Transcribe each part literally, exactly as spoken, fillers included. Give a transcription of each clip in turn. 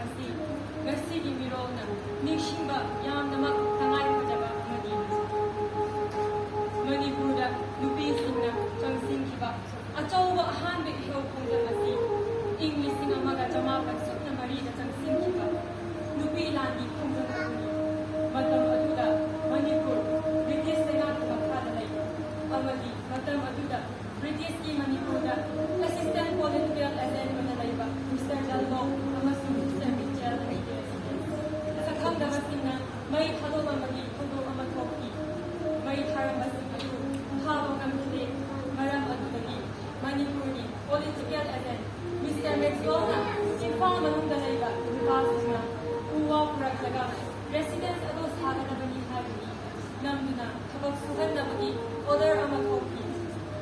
ꯑꯁꯤ ꯉꯁꯤꯒꯤ ꯃꯤꯔꯣꯜꯅ ꯅꯤꯡꯁꯤꯡꯕ ꯌꯥꯝꯅꯃꯛ ꯇꯉꯥꯏ ꯐꯗꯕ ꯑꯃꯗꯤ ꯃꯅꯤꯄꯨꯔꯗ ꯅꯨꯄꯤꯁꯤꯡꯅ ꯆꯪꯁꯤꯟꯈꯤꯕ ꯑꯆꯧꯕ ꯑꯍꯥꯟꯕ ꯏꯍꯧ ꯈꯣꯡꯖꯪ ꯑꯁꯤ ꯏꯪ ꯂꯤꯁꯤꯡ ꯑꯃꯒ ꯆꯃꯥꯄꯟ ꯁꯨꯞꯅ ꯃꯔꯤꯗ ꯆꯪꯁꯤꯟꯈꯤꯕ ꯅꯨꯄꯤ ꯂꯥꯟꯒꯤ ꯈꯣꯡꯖꯪ ꯑꯗꯨꯅꯤ꯫ ꯃꯇꯝ ꯑꯗꯨꯗ ꯃꯅꯤꯄꯨꯔ ꯕ꯭ꯔꯤꯇꯤꯁ ꯂꯩꯉꯥꯛꯀꯤ ꯃꯈꯥꯗ ꯂꯩ ꯑꯃꯗꯤ ꯃꯇꯝ ꯑꯗꯨꯗ ꯕ꯭ꯔꯤꯇꯤꯁꯀꯤ ꯃꯅꯤꯄꯨꯔꯗ assistant political agent ꯑꯣꯏꯅ ꯂꯩꯕ Mister Dunlop ꯑꯃꯁꯨꯡ Mister Mitchell ꯑꯅꯤꯒꯤ residence ꯁꯛꯈꯪꯗꯕꯁꯤꯡꯅ ꯃꯩ ꯊꯥꯗꯣꯛꯂꯝꯕꯒꯤ ꯊꯧꯗꯣꯛ ꯑꯃ ꯊꯣꯛꯈꯤ꯫ ꯃꯩ ꯊꯥꯔꯝꯕꯁꯤꯡ ꯑꯗꯨ ꯐꯥꯕ ꯉꯝꯈꯤꯗꯦ꯫ ꯃꯔꯝ ꯑꯗꯨꯗꯒꯤ ꯃꯅꯤꯄꯨꯔꯒꯤ political agent Mister Maxwellꯅ ꯏꯝꯐꯥꯜ ꯃꯅꯨꯡꯗ ꯂꯩꯕ ꯅꯨꯄꯥꯁꯤꯡꯅ ꯎ ꯋꯥ ꯄꯨꯔꯛꯂꯒ residence ꯑꯗꯨ ꯁꯥꯒꯗꯕꯅꯤ ꯍꯥꯏꯕꯒꯤ ꯅꯝꯗꯨꯅ ꯊꯕꯛ ꯁꯨꯍꯟꯅꯕꯒꯤ order ꯑꯃ ꯊꯣꯛꯈꯤ꯫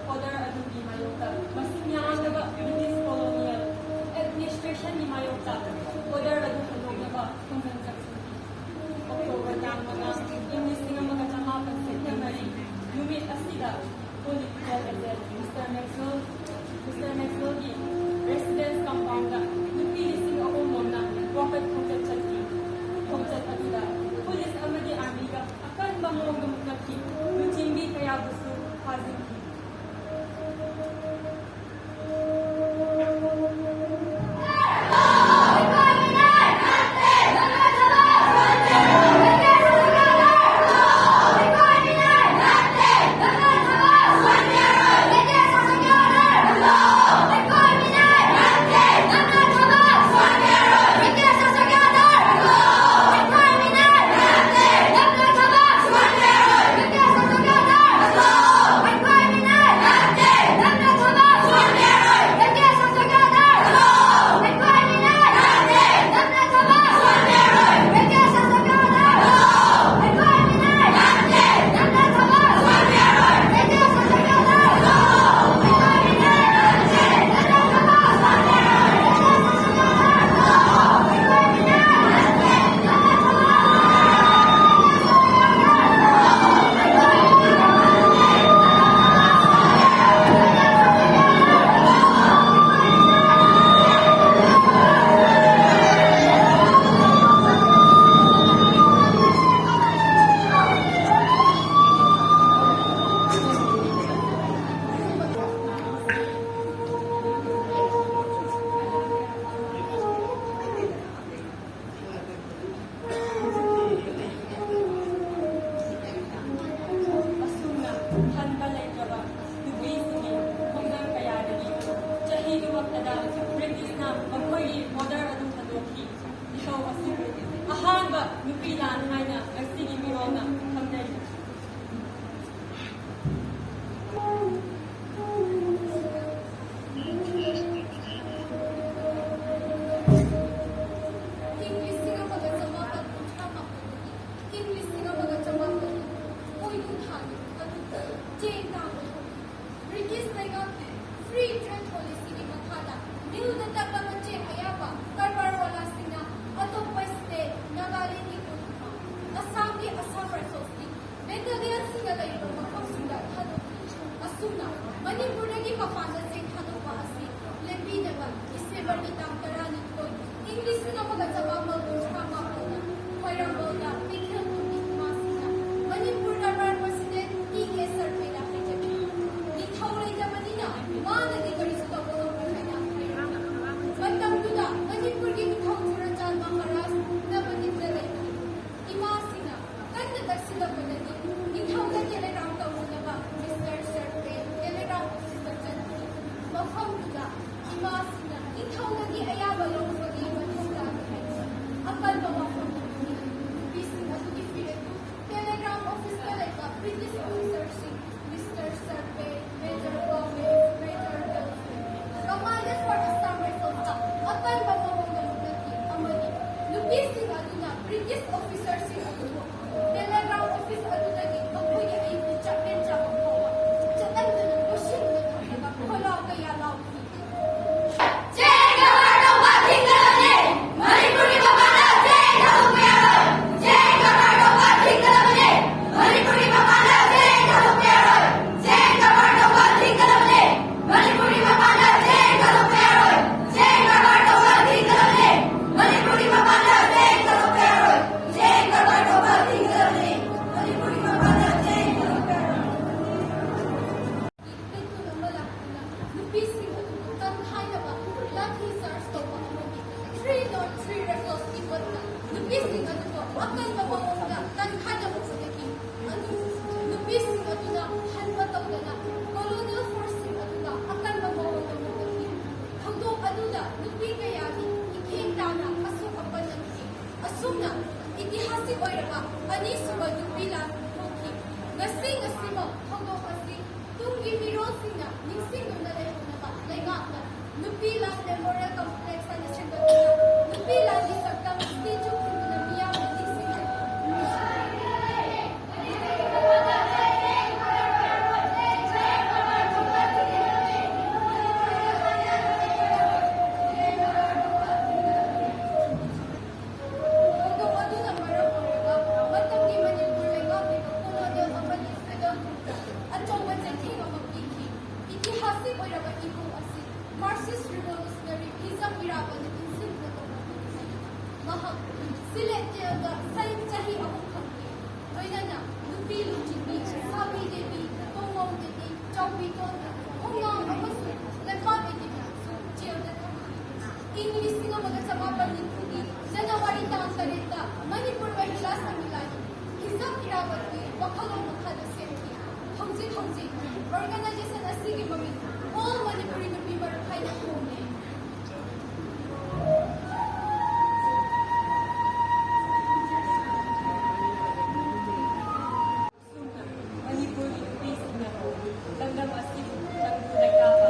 Order ꯑꯗꯨꯒꯤ ꯃꯥꯌꯣꯛꯇ ꯃꯁꯤꯡ ꯌꯥꯝꯂꯕ British colonial administrationꯒꯤ ꯃꯥꯌꯣꯛꯇ order ꯑꯗꯨ ꯍꯟꯗꯣꯛꯅꯕ ꯈꯣꯡꯖꯪ ꯆꯠꯈꯤ꯫ October ꯇꯥꯡ ꯃꯉꯥ, ꯏꯪ ꯂꯤꯁꯤꯡ ꯑꯃꯒ ꯆꯃꯥꯄꯟ ꯁꯨꯞꯅ ꯃꯔꯤ ꯅꯨꯃꯤꯠ ꯑꯁꯤꯗ political agent Mister Maxwell, Mister Maxwellꯒꯤ residence compoundꯗ ꯅꯨꯄꯤ ꯂꯤꯁꯤꯡ ꯑꯍꯨꯝ ꯂꯣꯝꯅ ꯋꯥꯀꯠ ꯈꯣꯡꯆꯠ ꯆꯠꯈꯤ꯫ ꯈꯣꯡꯆꯠ ꯑꯗꯨꯗ police ꯑꯃꯗꯤ armyꯒ ꯑꯀꯟꯕ ꯃꯑꯣꯡꯗ ꯃꯨꯛꯅꯈꯤ꯫ ꯂꯨꯆꯤꯡꯕꯤ ꯀꯌꯥꯕꯨꯁꯨ ꯐꯥꯖꯤꯟꯈꯤ꯫ ꯅꯨꯄꯤ ꯂꯥꯟ ꯍꯥꯏꯅ ꯉꯁꯤꯒꯤ ꯃꯤꯔꯣꯜꯗ ꯈꯪꯅꯔꯤ꯫ ꯏꯪ ꯂꯤꯁꯤꯡ ꯑꯃꯒ ꯆꯃꯥꯄꯜ ꯀꯨꯟꯊ꯭ꯔꯥ ꯃꯥꯄꯜꯗꯒꯤ ꯏꯪ ꯂꯤꯁꯤꯡ ꯑꯃꯒ ꯆꯃꯥꯄꯜ ꯍꯨꯝꯐꯨ ꯄꯣꯏꯅꯨ ꯊꯥꯒꯤ ꯃꯇꯨꯡꯗ ꯆꯦꯡ ꯇꯥꯡꯕ ꯍꯧꯈꯤ꯫ ꯕ꯭ꯔꯤꯇꯤꯁ ꯂꯩꯉꯥꯛꯀꯤ ꯐ꯭ꯔꯤ ꯇ꯭ꯔꯦꯗ ꯄꯣꯂꯤꯁꯤꯒꯤ ꯃꯈꯥꯗ ꯃꯤꯜꯗ ꯇꯛꯂꯕ ꯆꯦꯡ ꯑꯌꯥꯝꯕ ꯀꯔꯕꯥꯔꯋꯥꯂꯥꯁꯤꯡꯅ ꯑꯇꯣꯞꯄ ꯁ꯭ꯇꯦꯠ, ꯅꯥꯒꯥꯂꯦꯟꯒꯤ ꯀꯣꯍꯤꯃꯥ, ꯑꯁꯥꯝꯒꯤ ꯑꯁꯥꯝ ꯔꯥꯏꯐꯜꯁꯀꯤ ꯕꯦꯇꯥꯂꯤꯌꯟꯁꯤꯡꯅ ꯂꯩꯔꯤꯕ ꯃꯐꯝꯁꯤꯡꯗ ꯊꯥꯗꯣꯛꯈꯤ꯫ ꯑꯁꯨꯝꯅ ꯃꯅꯤꯄꯨꯔꯗꯒꯤ ꯃꯄꯥꯟꯗ ꯆꯦꯡ ꯊꯥꯗꯣꯛꯄ ꯑꯁꯤ ꯂꯦꯞꯄꯤꯗꯕ ꯗꯤꯁꯦꯝꯕꯔꯒꯤ ꯇꯥꯡ ꯇꯔꯥꯅꯤꯊꯣꯏ, ꯏꯪ ꯂꯤꯁꯤꯡ ꯑꯃꯒ ꯆꯃꯥꯄꯜ ꯀꯨꯟꯊ꯭ꯔꯥ ꯃꯥꯄꯜꯗ ꯈ꯭ꯋꯥꯏꯔꯝꯕꯟꯗ ꯀꯩꯊꯦꯜ ꯈꯨꯟꯒꯤ ꯏꯃꯥꯁꯤꯡꯅ ꯃꯅꯤꯄꯨꯔ ꯗꯔꯕꯥꯔ ꯄ꯭ꯔꯁꯤꯗꯦꯟ ꯇꯤ ꯀꯦ ꯁꯔꯄꯦꯗ ꯍꯥꯏꯖꯈꯤ꯫ ꯅꯤꯡꯊꯧ ꯂꯩꯇꯕꯅꯤꯅ ꯃꯥꯅꯗꯤ ꯀꯔꯤꯁꯨ ꯇꯧꯕ ꯉꯝꯂꯣꯏ ꯍꯥꯏꯅ ꯍꯥꯏꯔꯝꯃꯤ꯫ ꯃꯇꯝꯗꯨꯗ ꯃꯅꯤꯄꯨꯔꯒꯤ ꯅꯤꯡꯊꯧ ꯆꯨꯔꯆꯥꯟ ꯃꯍꯥꯔꯥꯖ ꯅꯕꯅꯤꯇ ꯂꯩꯈꯤ꯫ ꯏꯃꯥꯁꯤꯡꯅ ꯀꯟꯅ ꯇꯛꯁꯤꯜꯂꯛꯄꯗꯒꯤ ꯅꯤꯡꯊꯧꯗ ꯇꯦꯂꯦꯒ꯭ꯔꯥꯝ ꯇꯧꯅꯅꯕ ꯃꯤꯁꯇꯔ ꯁꯔꯄꯦ ꯇꯦꯂꯦꯒ꯭ꯔꯥꯝ ꯑꯣꯐꯤꯁꯇ ꯆꯠꯈꯤ꯫ ꯃꯐꯝꯗꯨꯗ ꯏꯃꯥꯁꯤꯡꯅ ꯅꯤꯡꯊꯧꯗꯒꯤ ꯑꯌꯥꯕ ꯂꯧꯕꯒꯤ ꯃꯊꯧ ꯇꯥꯈꯤ ꯍꯥꯏꯅ ꯑꯀꯟꯕ ꯋꯥꯐꯝ ꯊꯝꯈꯤ꯫ ꯅꯨꯄꯤꯁꯤꯡ ꯑꯗꯨꯒꯤ ꯐꯤꯔꯦꯞꯇꯨ ꯇꯦꯂꯦꯒ꯭ꯔꯥꯝ ꯑꯣꯐꯤꯁꯇ ꯂꯩꯕ ꯕ꯭ꯔꯤꯇꯤꯁ ꯑꯣꯐꯤꯁꯔꯁꯤꯡ, mister Sharpe, major Gomes, major Dolphin, commandant for Assam ꯔꯥꯏꯐꯜꯁꯇ ꯑꯀꯟꯕ ꯃꯑꯣꯡꯗ ꯃꯨꯛꯅꯈꯤ ꯑꯃꯗꯤ ꯅꯨꯄꯤꯁꯤꯡ ꯑꯗꯨꯅ ꯕ꯭ꯔꯤꯇꯤꯁ ꯑꯣꯐꯤꯁꯔꯁꯤꯡ ꯑꯗꯨꯕꯨ ꯇꯦꯂꯦꯒ꯭ꯔꯥꯝ ꯑꯣꯐꯤꯁ ꯑꯗꯨꯗꯒꯤ ꯃꯈꯣꯏꯒꯤ ꯑꯌꯨꯛꯀꯤ ꯆꯥꯛꯂꯦꯟ ꯆꯥꯕ ꯐꯥꯎꯕ ꯆꯠꯍꯟꯗꯅ ꯀꯣꯏꯁꯤꯟꯗꯨꯅ ꯊꯝꯂꯒ ꯈꯣꯜꯂꯥꯎ ꯀꯌꯥ ꯂꯥꯎꯈꯤ꯫ ꯆꯦꯡ ꯀꯔꯕꯥꯔ ꯇꯧꯕ ꯊꯤꯡꯒꯗꯕꯅꯤ꯫ ꯃꯅꯤꯄꯨꯔꯒꯤ ꯃꯄꯥꯟꯗ ꯆꯦꯡ ꯊꯥꯗꯣꯛꯄ ꯌꯥꯔꯣꯏ꯫ ꯆꯦꯡ ꯀꯔꯕꯥꯔ ꯇꯧꯕ ꯊꯤꯡꯒꯗꯕꯅꯤ꯫ ꯃꯅꯤꯄꯨꯔꯒꯤ ꯃꯄꯥꯟꯗ ꯆꯦꯡ ꯊꯥꯗꯣꯛꯄ ꯌꯥꯔꯣꯏ꯫ ꯆꯦꯡ ꯀꯔꯕꯥꯔ ꯇꯧꯕ ꯊꯤꯡꯒꯗꯕꯅꯤ꯫ ꯃꯅꯤꯄꯨꯔꯒꯤ ꯃꯄꯥꯟꯗ ꯆꯦꯡ ꯊꯥꯗꯣꯛꯄ ꯌꯥꯔꯣꯏ꯫ ꯆꯦꯡ ꯀꯔꯕꯥꯔ ꯇꯧꯕ ꯊꯤꯡꯒꯗꯕꯅꯤ꯫ ꯃꯅꯤꯄꯨꯔꯒꯤ ꯃꯄꯥꯟꯗ ꯆꯦꯡ ꯊꯥꯗꯣꯛꯄ ꯌꯥꯔꯣꯏ꯫ ꯆꯦꯡ ꯀꯔꯕꯥꯔ ꯇꯧꯕ ꯊꯤꯡꯒꯗꯕꯅꯤ꯫ ꯃꯅꯤꯄꯨꯔꯒꯤ ꯃꯄꯥꯟꯗ ꯆꯦꯡ ꯊꯥꯗꯣꯛꯄ ꯌꯥꯔꯣꯏ꯫ ꯂꯩꯊꯣꯛꯅꯕ ꯂꯥꯛꯇꯨꯅ ꯅꯨꯄꯤꯁꯤꯡ ꯑꯗꯨꯕꯨ ꯀꯟꯈꯥꯏꯅꯕ ꯂꯥꯊꯤ ꯆꯥꯔꯖ ꯇꯧꯕ ꯑꯃꯗꯤ ꯊ꯭ꯔꯤ ꯅꯣꯠ ꯊ꯭ꯔꯤ ꯔꯥꯏꯐꯜꯁꯀꯤ ꯃꯇꯨꯡꯗ ꯅꯨꯄꯤꯁꯤꯡ ꯑꯗꯨꯕꯨ ꯑꯀꯟꯕ ꯃꯑꯣꯡꯗ ꯀꯟꯈꯥꯏꯅꯕ ꯍꯣꯠꯅꯈꯤ꯫ ꯑꯗꯨꯕꯨ ꯅꯨꯄꯤꯁꯤꯡ ꯑꯗꯨꯅ ꯍꯟꯕ ꯇꯧꯗꯅ ꯀꯣꯂꯣꯅꯤꯌꯦꯜ ꯐꯣꯔꯁꯁꯤꯡ ꯑꯗꯨꯒ ꯑꯀꯟꯕ ꯃꯑꯣꯡꯗ ꯃꯨꯛꯅꯈꯤ꯫ ꯊꯧꯗꯣꯛ ꯑꯗꯨꯗ ꯅꯨꯄꯤ ꯀꯌꯥꯒꯤ ꯏꯈꯦꯡ ꯇꯥꯅ ꯑꯁꯣꯛ ꯑꯄꯟ ꯅꯪꯈꯤ꯫ ꯑꯁꯨꯝꯅ ꯑꯣꯏꯔꯕ ꯑꯅꯤꯁꯨꯕ ꯅꯨꯄꯤ ꯂꯥꯟ ꯊꯣꯛꯈꯤ꯫ ꯉꯁꯤ ꯉꯁꯤꯃꯛ ꯊꯧꯗꯣꯛ ꯑꯁꯤ ꯇꯨꯡꯒꯤ ꯃꯤꯔꯣꯜꯁꯤꯡꯅ ꯅꯤꯡꯁꯤꯡꯗꯨꯅ ꯂꯩꯍꯧꯅꯕ ꯂꯩꯉꯥꯛꯅ ꯅꯨꯄꯤ ꯂꯥꯟ ꯃꯦꯃꯣꯔꯤꯌꯦꯜ ꯀꯝꯄ꯭ꯂꯦꯛꯁ ꯍꯥꯏꯅ ꯁꯦꯝꯒꯠꯇꯨꯅ ꯅꯨꯄꯤ ꯂꯥꯟꯒꯤ ꯁꯛꯇꯝ ꯁ꯭ꯇꯦꯆꯨ ꯈꯤꯟꯗꯨꯅ ꯃꯤꯌꯥꯝꯅ ꯅꯤꯡꯁꯤꯡꯍꯜꯂꯤ꯫ ꯊꯧꯗꯣꯛ ꯑꯗꯨꯅ ꯃꯔꯝ ꯑꯣꯏꯔꯒ ꯃꯇꯝꯒꯤ ꯃꯅꯤꯄꯨꯔ ꯂꯩꯉꯥꯛꯅ colonial ꯑꯃꯗꯤ feudal rule ꯗ ꯑꯆꯧꯕ ꯆꯩꯊꯦꯡ ꯑꯃ ꯄꯤꯈꯤ꯫ ꯏꯇꯤꯍꯥꯁꯤꯛ ꯑꯣꯏꯔꯕ ꯏꯍꯧ ꯑꯁꯤ Marxist revolutionary ꯍꯤꯖꯝ ꯏꯔꯥꯕꯣꯠꯅ ꯏꯟꯁꯤꯟꯗꯨꯅ ꯇꯧꯕ ꯊꯕꯛꯅꯤ꯫ ꯃꯍꯥꯛ ꯁꯤꯂꯦꯠ ꯖꯦꯜꯗ ꯁꯍꯤ ꯆꯍꯤ ꯑꯍꯨꯝ ꯐꯝꯈꯤ꯫ ꯂꯣꯏꯅꯅ ꯅꯨꯄꯤ ꯂꯨꯆꯤꯡꯕꯤ ꯁꯥꯕꯤ ꯗꯦꯕꯤ, ꯇꯣꯡꯉꯧ ꯗꯦꯕꯤ, ꯆꯥꯎꯕꯤ ꯇꯣꯟ, ꯈꯣꯡꯉꯥꯡ ꯑꯃꯁꯨꯡ ꯂꯩꯄꯥꯛ ꯂꯩꯇꯦꯡꯕꯤꯁꯨ ꯖꯦꯜꯗ ꯊꯝꯈꯤ꯫ ꯏꯪ ꯂꯤꯁꯤꯡ ꯑꯃꯒ ꯆꯃꯥꯄꯟ ꯅꯤꯐꯨꯒꯤ ꯖꯅꯋꯥꯔꯤ ꯇꯥꯡ ꯇꯔꯦꯠꯇ ꯃꯅꯤꯄꯨꯔ ꯃꯍꯤꯂꯥ ꯁꯪꯒꯤꯂꯥꯟ ꯍꯤꯖꯝ ꯏꯔꯥꯕꯣꯠꯀꯤ ꯋꯥꯈꯜꯂꯣꯟ ꯃꯈꯥꯗ ꯁꯦꯝꯈꯤ꯫ ꯍꯧꯖꯤꯛ ꯍꯧꯖꯤꯛ organization ꯑꯁꯤꯒꯤ ꯃꯃꯤꯡ All Manipuri Nupi Marup ꯍꯥꯏꯅ ꯍꯣꯡꯂꯦ꯫ ꯃꯅꯤꯄꯨꯔꯒꯤ ꯅꯨꯄꯤꯁꯤꯡꯅ ꯂꯝꯗꯝ ꯑꯁꯤꯕꯨ ꯇꯪꯗꯨ ꯂꯩꯇꯥꯕ,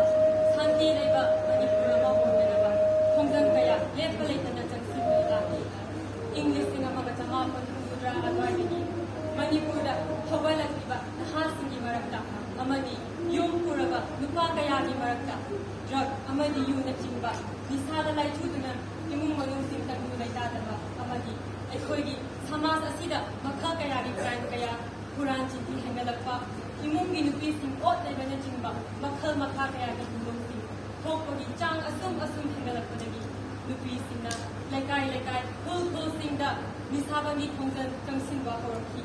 ꯁꯥꯟꯇꯤ ꯂꯩꯕ ꯃꯅꯤꯄꯨꯔ ꯑꯃ ꯑꯣꯏꯅꯅꯕ ꯈꯣꯡꯖꯪ ꯀꯌꯥ ꯂꯦꯞꯄ ꯂꯩꯇꯅ ꯆꯪꯁꯤꯟꯗꯨꯅ ꯂꯥꯛꯂꯤ꯫ ꯏꯪ ꯂꯤꯁꯤꯡ ꯑꯃꯒ ꯆꯃꯥꯄꯟ ꯍꯨꯝꯐꯨꯇꯔꯥ ꯑꯗꯨꯋꯥꯏꯗꯒꯤ ꯃꯅꯤꯄꯨꯔꯗ ꯍꯧꯒꯠꯂꯛꯂꯤꯕ ꯅꯍꯥꯁꯤꯡꯒꯤ ꯃꯔꯛꯇ ꯑꯃꯗꯤ ꯌꯨꯝ ꯄꯨꯔꯕ ꯅꯨꯄꯥ ꯀꯌꯥꯒꯤ ꯃꯔꯛꯇ drug ꯑꯃꯗꯤ ꯌꯨꯅꯆꯤꯡꯕ ꯅꯤꯁꯥꯗ ꯂꯥꯏꯆꯨꯗꯨꯅ ꯏꯃꯨꯡ ꯃꯅꯨꯡꯁꯤꯡ ꯇꯪꯗꯨ ꯂꯩꯇꯥꯗꯕ ꯑꯃꯗꯤ ꯑꯩꯈꯣꯏꯒꯤ ꯁꯃꯥꯖ ꯑꯁꯤꯗ ꯃꯈꯜ ꯀꯌꯥꯒꯤ crime ꯀꯌꯥ, ꯍꯨꯔꯥꯟ ꯆꯤꯟꯊꯤ ꯍꯦꯟꯒꯠꯂꯛꯄ, ꯏꯃꯨꯡꯒꯤ ꯅꯨꯄꯤꯁꯤꯡ ꯑꯣꯠ ꯅꯩꯕꯅꯆꯤꯡꯕ ꯃꯈꯜ ꯃꯈꯥ ꯀꯌꯥꯒꯤ ꯊꯧꯗꯣꯛꯁꯤꯡ ꯊꯣꯛꯄꯒꯤ ꯆꯥꯡ ꯑꯁꯨꯝ ꯑꯁꯨꯝ ꯍꯦꯟꯒꯠꯂꯛꯄꯗꯒꯤ ꯅꯨꯄꯤꯁꯤꯡꯅ ꯂꯩꯀꯥꯏ ꯂꯩꯀꯥꯏ, ꯈꯨꯜ ꯈꯨꯜꯁꯤꯡꯗ ꯅꯤꯁꯥꯕꯟꯒꯤ ꯈꯣꯡꯖꯪ ꯆꯪꯁꯤꯟꯕ ꯍꯧꯔꯛꯈꯤ꯫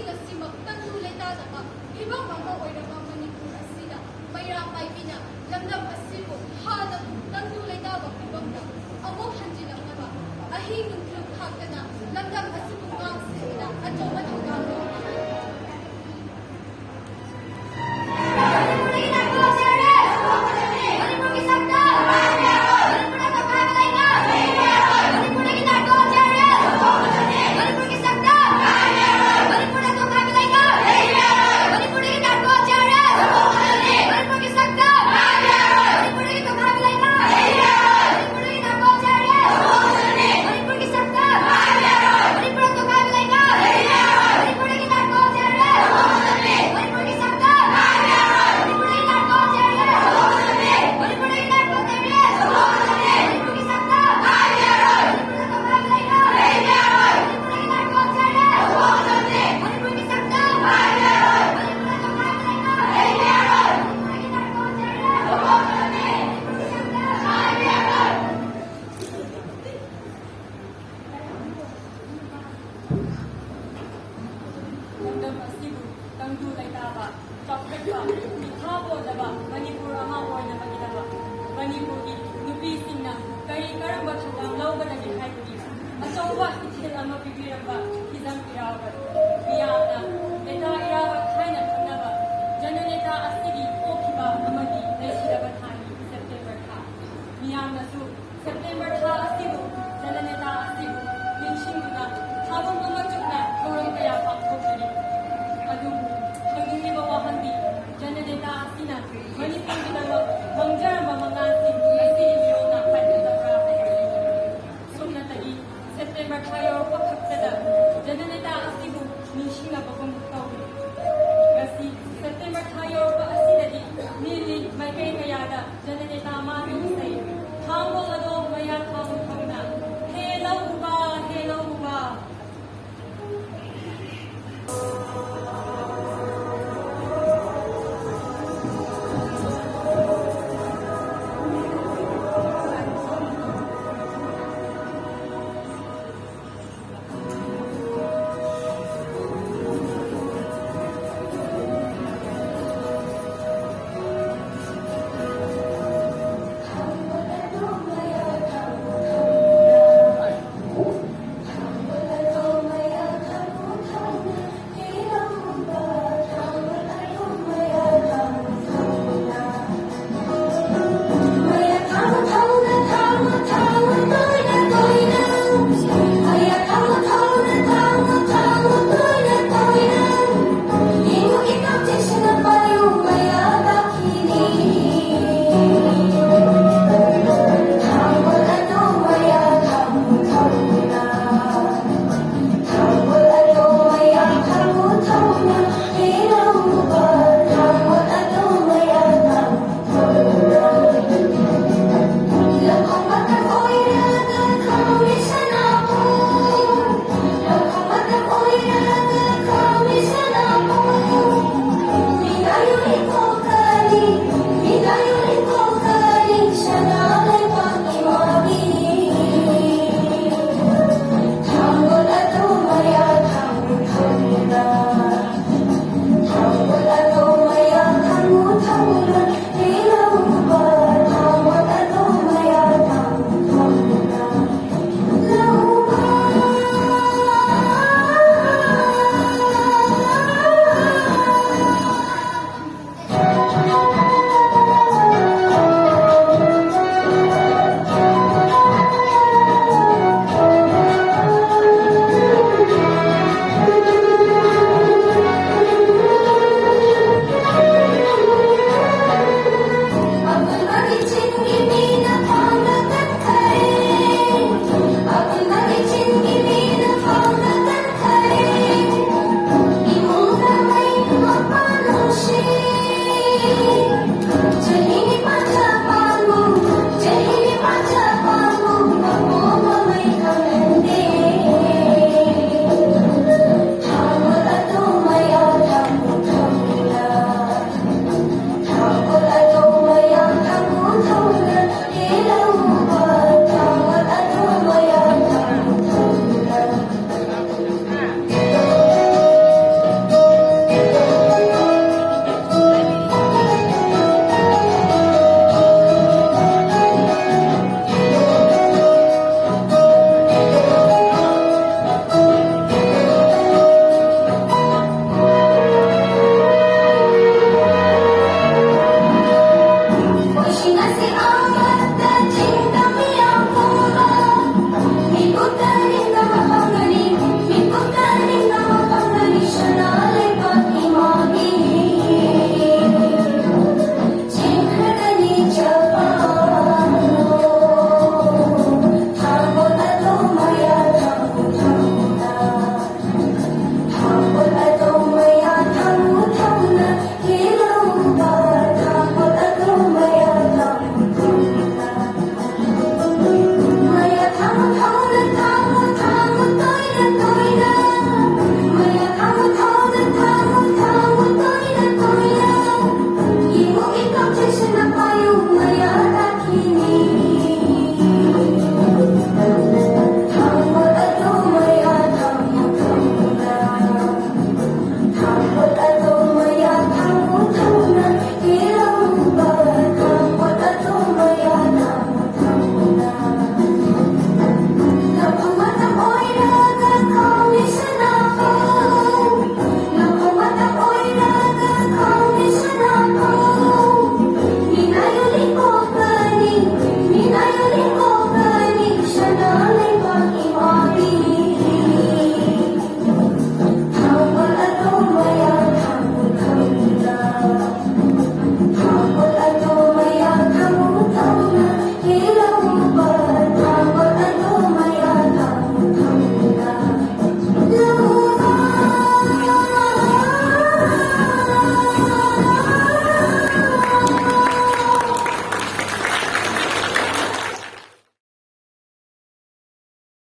ꯉꯁꯤꯃꯛ ꯇꯪꯗꯨ ꯂꯩꯇꯥꯗꯕ ꯐꯤꯕꯝ ꯑꯃ ꯑꯣꯏꯔꯕ ꯃꯅꯤꯄꯨꯔ ꯑꯁꯤꯗ ꯃꯩꯔꯥ ꯄꯥꯏꯕꯤꯅ ꯂꯝꯗꯝ ꯑꯁꯤꯕꯨ ꯍꯥꯟꯅꯒꯨꯝ ꯇꯪꯗꯨ ꯂꯩꯇꯥꯕ ꯐꯤꯕꯝꯗ ꯑꯃꯨꯛ ꯍꯟꯖꯤꯜꯂꯛꯅꯕ ꯑꯍꯤꯡ ꯅꯨꯡꯊꯤꯜ ꯈꯥꯛꯇꯅ ꯂꯝꯗꯝ ꯑꯁꯤꯕꯨ ꯉꯥꯛ ꯁꯦꯟꯗꯨꯅ ꯑꯆꯧꯕ ꯊꯧꯗꯥꯡ ꯂꯧꯔꯤ꯫ ꯂꯝꯗꯝ ꯑꯁꯤꯕꯨ ꯇꯪꯗꯨ ꯂꯩꯇꯥꯕ, ꯆꯥꯎꯈꯠꯄ, ꯃꯤꯈꯥ ꯄꯣꯟꯗꯕ ꯃꯅꯤꯄꯨꯔ ꯑꯃ ꯑꯣꯏꯅꯕꯒꯤꯗꯃꯛ ꯃꯅꯤꯄꯨꯔꯒꯤ ꯅꯨꯄꯤꯁꯤꯡꯅ ꯀꯔꯤ ꯀꯔꯝꯕ ꯊꯧꯗꯥꯡ ꯂꯧꯒꯗꯒꯦ ꯍꯥꯏꯕꯒꯤ ꯑꯆꯧꯕ ꯏꯊꯤꯜ ꯑꯃ ꯄꯤꯕꯤꯔꯝꯕ ꯍꯤꯖꯝ ꯏꯔꯥꯕꯣꯠ ꯃꯤꯌꯥꯝꯅ ꯅꯦꯇꯥ ꯏꯔꯥꯕꯣꯠ ꯍꯥꯏꯅ ꯈꯪꯅꯕ ꯖꯅꯅꯦꯇꯥ ꯑꯁꯤꯒꯤ ꯄꯣꯛꯈꯤꯕ ꯑꯃꯗꯤ ꯂꯩꯈꯤꯗꯕ ꯊꯥꯅꯤ ꯁꯦꯞꯇꯦꯝꯕꯔ ꯊꯥ꯫ ꯃꯤꯌꯥꯝꯅꯁꯨ ꯁꯦꯞꯇꯦꯝꯕꯔ ꯊꯥ ꯑꯁꯤꯕꯨ, ꯖꯅꯅꯦꯇꯥ ꯑꯁꯤꯕꯨ ꯅꯤꯡꯁꯤꯡꯗꯨꯅ ꯊꯥꯕꯜ ꯑꯃ ꯆꯨꯞꯅ ꯊꯧꯔꯝ ꯀꯌꯥ ꯄꯥꯡꯊꯣꯛꯆꯔꯤ꯫ ꯑꯗꯨꯕꯨ ꯈꯪꯅꯤꯡꯂꯤꯕ ꯋꯥꯍꯪꯗꯤ, ꯖꯅꯅꯦꯇꯥ ꯑꯁꯤꯅ ꯃꯅꯤꯄꯨꯔꯒꯤꯗꯃꯛ ꯃꯥꯡꯖꯔꯝꯕ ꯃꯉꯥꯜꯁꯤꯡ ꯉꯁꯤꯒꯤ ꯃꯤꯔꯣꯜꯗ ꯍꯥꯏꯒꯗꯕ꯭ꯔꯥ ꯍꯥꯏꯕꯁꯤꯅꯤ꯫ ꯁꯨꯞꯅꯇꯒꯤ ꯁꯦꯞꯇꯦꯝꯕꯔ ꯊꯥ ꯌꯧꯔꯛꯄ ꯈꯛꯇꯗ ꯖꯅꯅꯦꯇꯥ ꯑꯁꯤꯕꯨ ꯅꯤꯡꯁꯤꯡꯅꯕꯒꯨꯝ ꯇꯧ